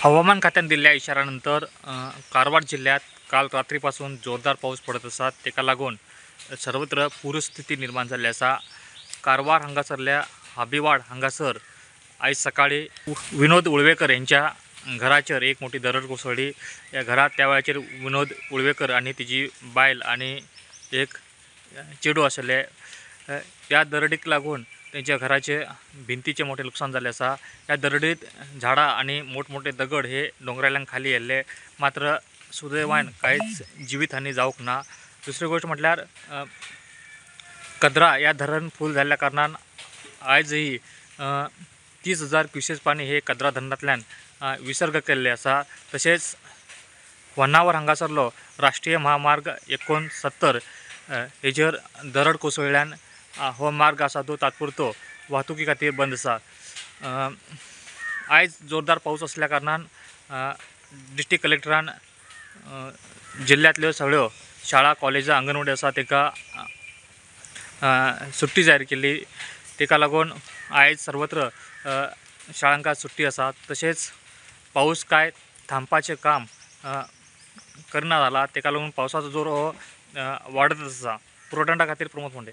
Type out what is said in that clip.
हवामान खात्यान दिल्ल्या इशाऱ्यानंतर कारवार जिल्ह्यात काल रात्रीपासून जोरदार पाऊस पडत आसा. ताका लागून सर्वत्र पूरस्थिती निर्माण जाल्ली आसा. कारवार हांगासरल्या हाबीवाड हांगासर आयज सकाळी विनोद उळवेकर यांच्या घराचेर एक मोठी दरड कोसळ्ळी. ह्या घरांत त्या वेळाचेर विनोद उळवेकर आनी तिजी बायल आनी एक चेडूं आशिल्लें. ह्या दरडीक लागून तेंच्या घराचे भिंतीचें मोठें लुकसाण जाल्लें आसा. ह्या दरडीत झाडां आनी मोठमोठे दगड हे दोंगरांतल्यान खाली येयल्ले, मात्र सुदैवान कांयच जिवीत हानी जावंक ना. दुसरी गोश्ट म्हटल्यार कद्रा ह्या धरण फूल जाल्ल्या कारणान आयजही 30,000 क्युसेस पाणी हे कद्रा धरणांतल्यान विसर्ग केल्ले आसा. तशेंच होन्नावर हांगासरलो राष्ट्रीय महामार्ग 69 हेजेर दरड कोसळ्ळ्यान हो मार्ग आसा तो तात्पुरतो वाहतुकी खातीर बंद आसा. आयज जोरदार पावस आसल्या कारणान डिस्ट्रिक्ट कलेक्टरान जिल्ल्यांतल्यो सगळ्यो शाळा, कॉलेजां, अंगणवाडी आसा ताका सुट्टी जाहीर केल्ली. ताका लागून आयज सर्वत्र शाळांक सुट्टी आसा. तशेंच पावस काय थांबपाचें काम करना जाला, ताका लागून पावसाचो जोर हो वाडत आसा. पुरवठा खातीर प्रमोद फोंडे.